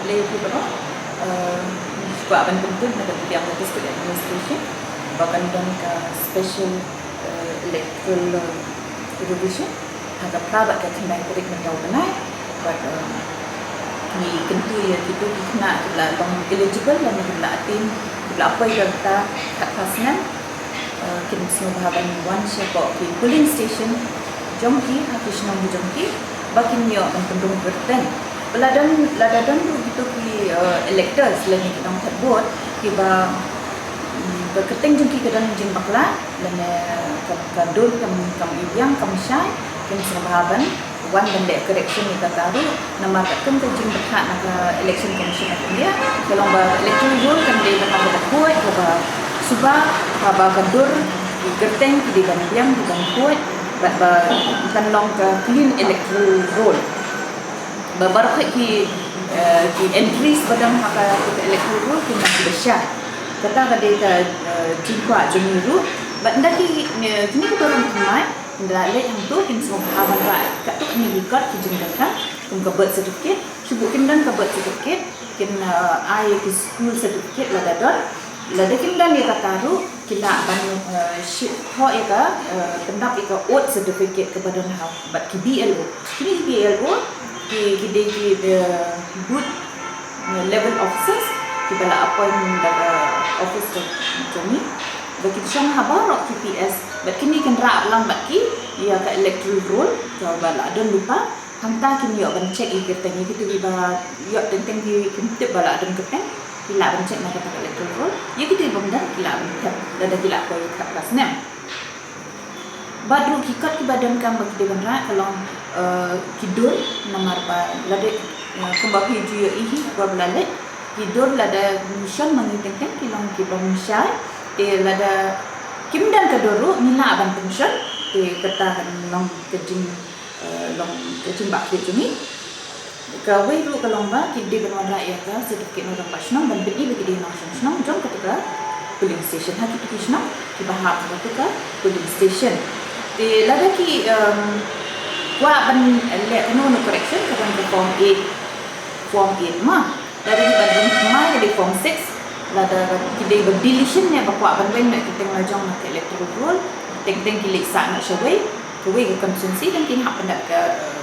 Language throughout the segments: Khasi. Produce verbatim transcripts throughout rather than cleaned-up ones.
Lei ki bro, eh, kwah ban pynpun na ka District Administration ba kan don ka special, eh, electoral, eh, revision ha ka phra bad ka khyndai tarik mynta u bnai. Bad, eh, ngi kyntu ïa kito ki khynnah kiba la long eligible lane kiba la attain, kiba la poi ka rta khatphra snem, eh, kin sngewbha ban wan shapoh ki polling station jong ki ha ki shnong jong ki ba kin ïoh ban pynrung kyrteng. Ba la don, lada don ruh kito ki, eh, electors lane ki nongtep vote kiba, mm, ka kyrteng jong ki ka don jingbakla lane ka, ka dur kam, kam biang kam shai, kin sngewbha ban wan ban leh correction ïa kata ruh, namar katkum ka jingbthah na ka Election Commission of India ka long ba electoral roll kan dei ban long kaba khuid, kaba suba, kaba ka dur ki kyrteng ki dei ban biang, ki ban khuid, bad ba kan long ka clean electoral roll. Ba baroh ki, eh, ki entries ba don ha ka, ka electoral roll kin long kiba shai. Kata ka dei ka, eh, jingkwah jong ngi ruh. Bad ynda ki, eh, kine ki baroh ki mai, ynda la leit hangto kin sngewbha ban rah katto katne ki kot ki jingdonkam, kum ka birth certificate, shu buh kin don ka birth certificate, kin, eh, ai ki school certificate lada don, lada kim don ïa kata ruh, ki lah ban, eh, shi-, thoh ïa ka, eh, pyndap ïa ka oath certificate kaba don ha, bad ki B L O. Kine ki B L O, ki, ki dei ki, eh, booth, eh, level officers, kiba la appoint da ka office ka jong ngi. Ba kin shong ha baroh ki P S, bad kine kin rah lang bad ki ïa ka electoral roll kaba la don lypa. Hangta kin ïoh ban check ïa ki kyrteng, ïa kito kiba ïoh teng teng ki, kim tip ba la don kyrteng, ki lah ban check na kata ka electoral roll. Ïa kito kiba ym don ki lah ban thep lada ki lah poi khatphra snem. Bad ruh ki kot kiba donkam ba ki dei ban rah ka long, eh, ki dur, namar ba lada, eh, kumba phi ju ïohi hi ba la leit, ki dur lada ngi shon ma ngi teng teng ki long kiba ym shai. Te lada kim don ka dur ruh ngi lah ban pynshon, te kata kan long ka jing, eh, long ka jingbakla jong ngi. Kawei ruh ka long ba ki dei ban wanrah ïa ka certificate na u rangbah shnong ban pyni ba ki dei nongshong shnong jong kata ka polling station ha kito ki shnong kiba hap ha kata ka polling station. Te lada ki, em, kwah ban leh kano kano correction ka don ka form eight, form eight ma. Lada ki ban rung thymmai ka dei form six. Lada ki dei ba deletion ne ba kwah ban weng noh ki kyrteng la jong na ka electoral roll, teng teng ki leit sah noh shawei, kawei ka constituency, dang kin hap pyndap ka, eh,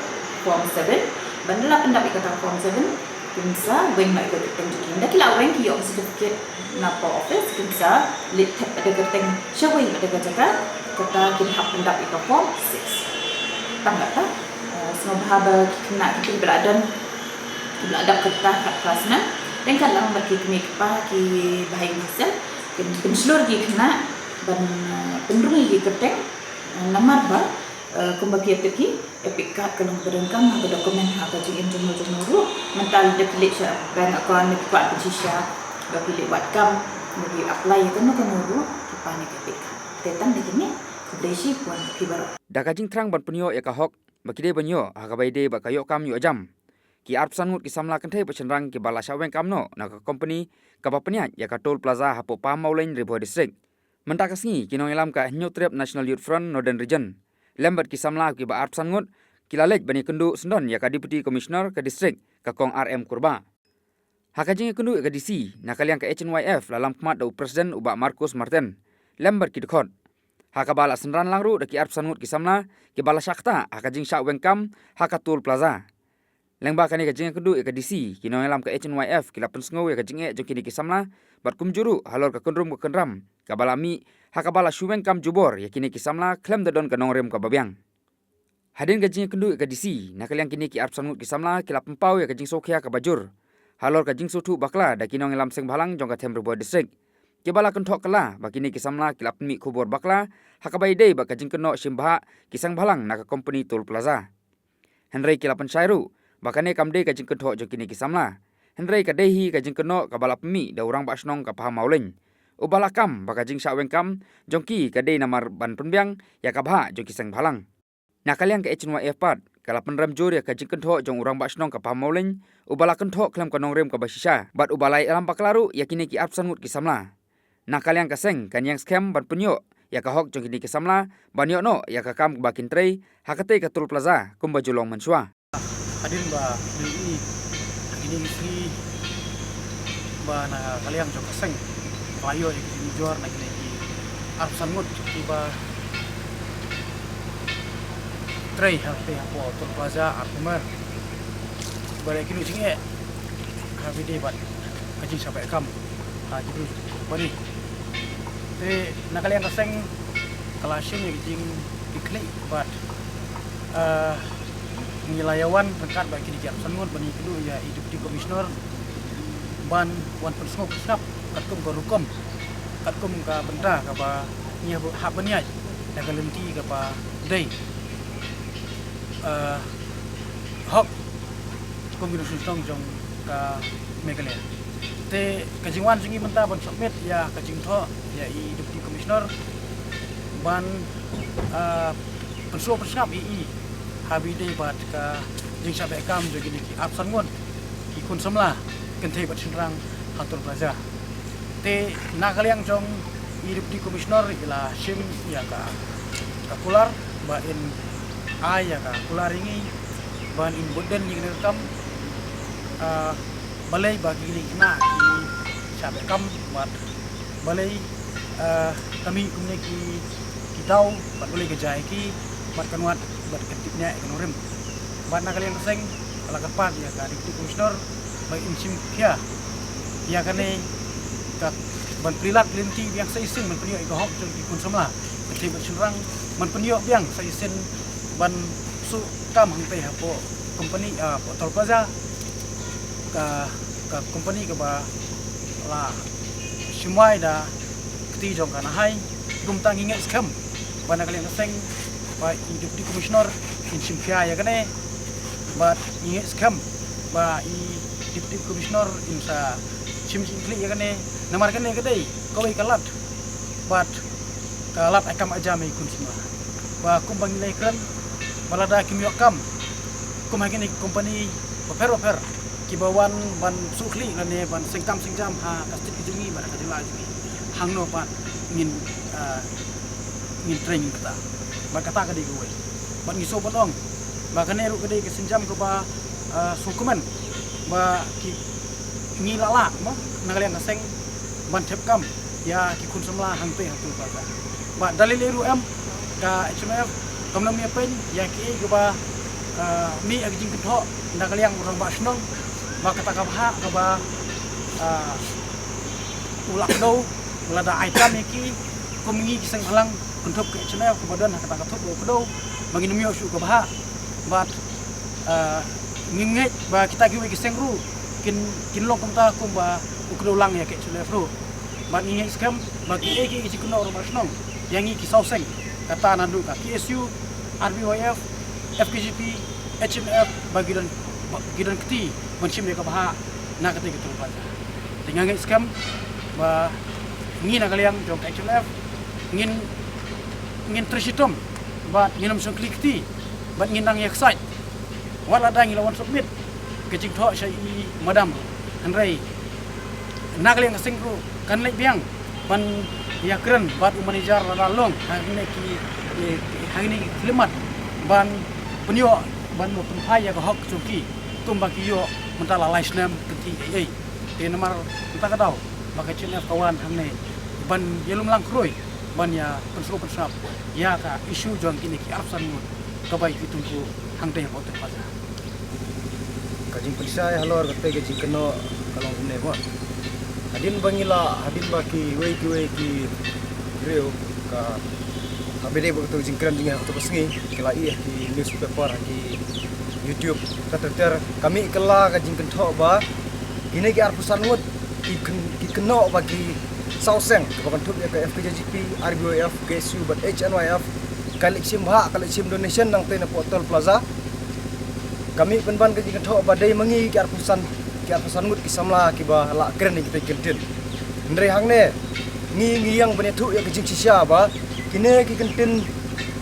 form seven. Ban da la pyndap ïa kata form seven, kin sa weng noh ïa ka kyrteng jong ki. Ynda ki la weng ki ïoh ka certificate na post office, kin sa leit thep ïa ka kyrteng shawei ïa ka jaka, kata kin hap pyndap ïa ka form six. Tang kata, eh, sngewbha ba ki khynnah kiba la don, kiba la dap kyrta khatphra snem, ryngkat lang bad ki kmie ki kpa, ki bahaïing bahaïing, kin pynshlur ki khynnah ban, eh, pynrung ïa ki kyrteng, eh, namar ba, eh, kumba phi tip hi, EPIC card ka long kaba donkam ha ka document ha ka jingim jong no jong no ruh. Mynta lada phi leit sha bank account, lada phi kwah pynshisha, lada phi leit wad kam, lada phi apply ïa kano kano ruh, ki pan ïa ka EPIC card. Te tang da kine, khublei shibun ïa phi baroh. Da ka jingthrang ban pynïoh ïa ka hok ba ki dei ban ïoh ha kaba ïadei bad ka ïoh kam ïoh jam, ki arphew san ngut ki samla kynthei bad shynrang kiba la shah weng kam noh na ka company kaba pynïaid ïa ka Toll Plaza hapoh Pahammawlein, Ri Bhoi District. Mynta ka sngi ki nongïalam ka Hynñiewtrep National Youth Front Northern Region lem bad ki samla kiba arphew san ngut ki la leit ban ïakynduh syndon ïa ka Deputy Commissioner ka district, ka Kong R M Kurbah. Ha ka jingïakynduh ïa ka D C, na ka liang ka H N Y F la lam khmat da u President u Bah Marcus Martin lem bad ki dkhot, ha kaba la synran lang ruh da ki arphew san ngut ki samla kiba la shah ktah ha ka jingshah weng kam ha ka Toll Plaza. Lyngba kane ka jingïakynduh ïa ka D C, ki nongïalam ka H N Y F ki la pynsngew ïa ka jingeh jong kine ki samla bad kumjuh ruh halor ka kynrum ka kynram kaba la mih ha kaba la shu weng kam jubor ïa kine ki samla khlem da don ka nongrim kaba biang. Hadien ka jingïakynduh ïa ka D C, na ka liang kine ki arphew san ngut ki samla ki la pynpaw ïa ka jingsngewkhia kaba jur halor ka jingsngewthuh bakla da ki nongïalam seng bhalang jong ka Them Ri Bhoi District, kiba la kynthoh kylla ba kine ki samla ki la pynmih khubor bakla ha kaba ïadei bad ka jingkynnoh shim bhah ki seng bhalang na ka company Toll Plaza. Hynrei ki la pynshai ruh ba kane kam dei ka jingkynthoh jong kine ki samla, hynrei ka dei hi ka jingkynnoh kaba la pynmih da u Rangbah Shnong ka Pahammawlein, uba la kam ba ka jingshah weng kam jong ki ka dei namar ban pynbiang ïa ka bhah jong ki seng bhalang. Na ka liang ka H N Y F pat ka la pynrem jur ïa ka jingkynthoh jong u Rangbah Shnong ka Pahammawlein, uba la kynthoh khlem ka nongrim kaba shisha bad uba la ïalam bakla ruh ïa kine ki arphew san ngut ki samla. Na ka liang ka seng kan ïeng skhem ban pynïoh ïa ka hok jong kine ki samla ban ïoh noh ïa ka kam ba kin trei ha katei ka Toll Plaza kumba ju long mynshuwa. Hadien ba ngi ïohi ha Kine ki sngi ba na ka liang jong ka seng ka la ïoh ïa ki jingmujor na kine ki arphew san ngut kiba trei hangtei hapoh Toll Plaza, arphew mer. Ba la ïa kino jingeh ha ba ïadei bad ka jingshah beh kam ha ki briew jong ki company. Te na ka liang ka seng ka la shim ïa ki jingkitkhlieh bad, ah, ngi la ïa wan ryngkat bad kine ki arphew san ngut ban ïakynduh ïa i Deputy Commissioner ban wan pynsngew pynsngap katkum ka rukom, katkum ka bynta kaba ngi hap, hap ban ïaid da ka lynti kaba dei, ah, hok kum ki nongshong shnong jong ka Meghalaya. Te ka jingwan jong ngi mynta ban submit ïa ka jingthoh ïa i Deputy Commissioner ban, ah, pynsngew pynsngap ïa i ha ba ïadei bad ka jingshah beh kam jong kine ki arphew san ngut ki khun samla kynthei bad shynrang ha Toll Plaza. Te na ka liang jong i Deputy Commissioner i la shim ïa ka, ka kular ba in ai ïa ka kular ïa ngi ban in bud den ïa kane ka kam, ah, balei ba kine ki khynnah ki shah beh kam bad balei, ah, ka mih kumne ki, ki daw bad balei ka jia ïa ki bad kan wad bad ka tip ne ka nongrim. Bad na ka liang ka seng ka la kyrpad ïa ka Deputy Commissioner ba in shim khia ïa kane ka ban plie lad plie lynti biang sa shisien ban pynïoh ïa ka hok jong ki khun samla kynthei bad shynrang, ban pynïoh biang sa shisien ban shu kam hangtei hapoh company, ah, hapoh Toll Plaza, ka, ka company kaba la shim wai da kti jong ka Nahai. Kumta ngi ngeit skhem ba na ka liang ka seng ba i Deputy Commissioner in shim khia ïa kane bad ngi ngeit skhem ba i Deputy Commissioner in sa shim jingkitkhlieh ïa kane. Namar kane ka dei kawei ka lad bad ka lad ai kam ai jam ïa ki khun samla. Ba kumba ngi la ïakren ba lada kim ïoh kam kum ha kine ki company bapher bapher kiba wan ban shu khlieh lane ban seng kam seng jam ha ka state ka jong ngi bad ha ka jylla jong ngi, hangno pat ngin, ah, ngin trei ngin kata. Bad kata ka dei kawei. Bad ngi shu ban ong ba kane ruh ka dei ka sienjam kaba, ah, sngewkmen ba ki, ngi la lah mo na ka liang ka seng ban thep kam ïa ki khun samla hangtei ha Toll Plaza. Bad da lei lei ruh em ka H M F kam nym ïa pyn ïa kiei kaba, ah, mih ïa ka jingkynthoh na ka liang u rangbah shnong ba kata ka bhah kaba, ah, u la kdew lada ai kam ïa ki kum ngi ki seng bhalang kynthup ka H M F kaba don ha kata ka thup ba u kdew ba ngin ym ïoh shuh ka bhah. Bad, ah, ngi ngeit ba kita kiwei ki seng ruh kin, kin long kumta kumba u kdew lang ïa ka H M F ruh. Bad ngi ngeit skhem ba kiei kiei ki jingkynnoh u rangbah shnong ïa ngi ki saw seng, kata naduh ka K S U, R B Y F, F K J P, H M F ba ki don, ba ki don kti ban shim ïa ka bhah na katei ka Toll Plaza. Te nga ngeit skhem ba ngi na ka liang jong ka H M F ngin, ngin trei shitom bad ngin ym shong khlieh kti bad ngin nang ïa excited. Wat lada ngi la wan submit ka jingthoh sha i madam ruh, hynrei na ka liang ka seng ruh kan leit biang ban ïakren bad u manager lada long hangne ki, eh, hangne ki khyllipmat ban pynïoh ban pynphai ïa ka hok jong ki kumba ki ïoh mynta la lai snem kynthih ei ei. Te namar kata ka daw ba ka H M F ka wan hangne ban ïalum lang khroi ban ïa pynsngew pynsngap ïa ka issue jong kine ki arphew san ngut kaba ïa ki tyngkhuh hangtei hapoh Toll Plaza. Ka jingpynshai halor katei ka jingkynnoh ka long kumne mo. Hadien ba ngi la, hadien ba kiwei kiwei ki briew ka, ha ba dei ba kato ka jingkren jong ngi ha kato ka sngi, ki la ïoh ha ki newspaper, ha ki YouTube, ka ter ter, ka mih kylla ka jingkynthoh ba kine ki arphew san ngut ki kyn-, ki kynnoh ba ki saw seng kaba kynthup ïa ka F K J G P, R B Y F, K S U bad H N Y F ka leit shim bhah, ka leit shim donation nangtei napoh Toll Plaza. Ka mih pynban ka jingkynthoh ba dei ma ngi ki arphew san, ki arphew san ngut ki samla kiba la kren ïa kitei ki kyntien. Hynrei hangne ngi, ngi ïeng ban ïathuh ïa ka jingshisha ba kine ki kyntien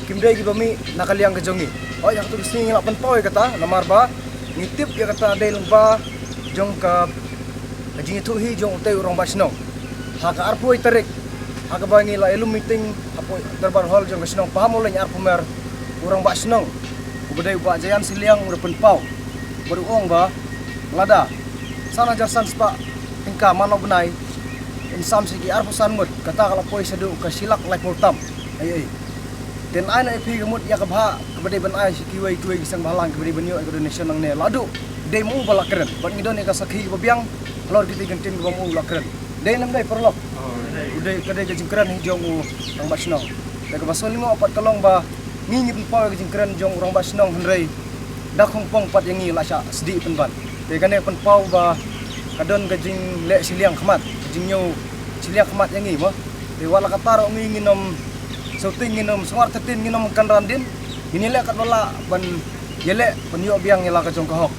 kim dei kiba mih na ka liang ka jong ngi. Hooid, ha kato ka sngi ngi la pynpaw ïa kata namar ba ngi tip ïa kata dei lyngba jong ka, ka jingïathuh hi jong utei u rangbah shnong. Ha ka arphew tarik, ha kaba ngi la ïalum meeting hapoh Durbar Hall jong ka shnong Pahammawlein, arphew mer, u rangbah shnong uba dei u Bah Jayan Sylliang u da pynpaw bad u ong ba lada San hajar san spah tyngka man u bnai. Yn sam sha ki arphew san ngut, kata ka la poi shaduh ka shi lak laiphew tam. Ei ei. Te yn ai noh ïa phi ka mut ïa ka bhah kaba dei ban ai sha kiwei kiwei ki seng bhalang kiba dei ban ïoh ïa ka donation nangne, la duh. Dei ma u ba la kren, bad ngi don ïa ka sakhi kaba biang halor kitei ki kyntien kiba ma u la kren. Dei ne ym dei, paralok? U dei, ka dei ka jingkren hi jong u rangbah shnong. Te kaba sngewlyngngoh pat ka long ba ngi ngi pynpaw ïa ka jingkren jong u rangbah shnong, hynrei da khongpong pat ïa ngi la shah sdieh pynban. Te kane ka pynpaw ba ka don ka jingleh shiliang khmat, ka jingñiew shiliang khmat ïa ngi mo. Te wat la katta ruh ngi ngin ym shouting, ngin ym sngewthuh, ngin ym kynran dien. Ngin ïaleh katba lah ban ïaleh, ban ïoh biang ïa la ka jong ka hok.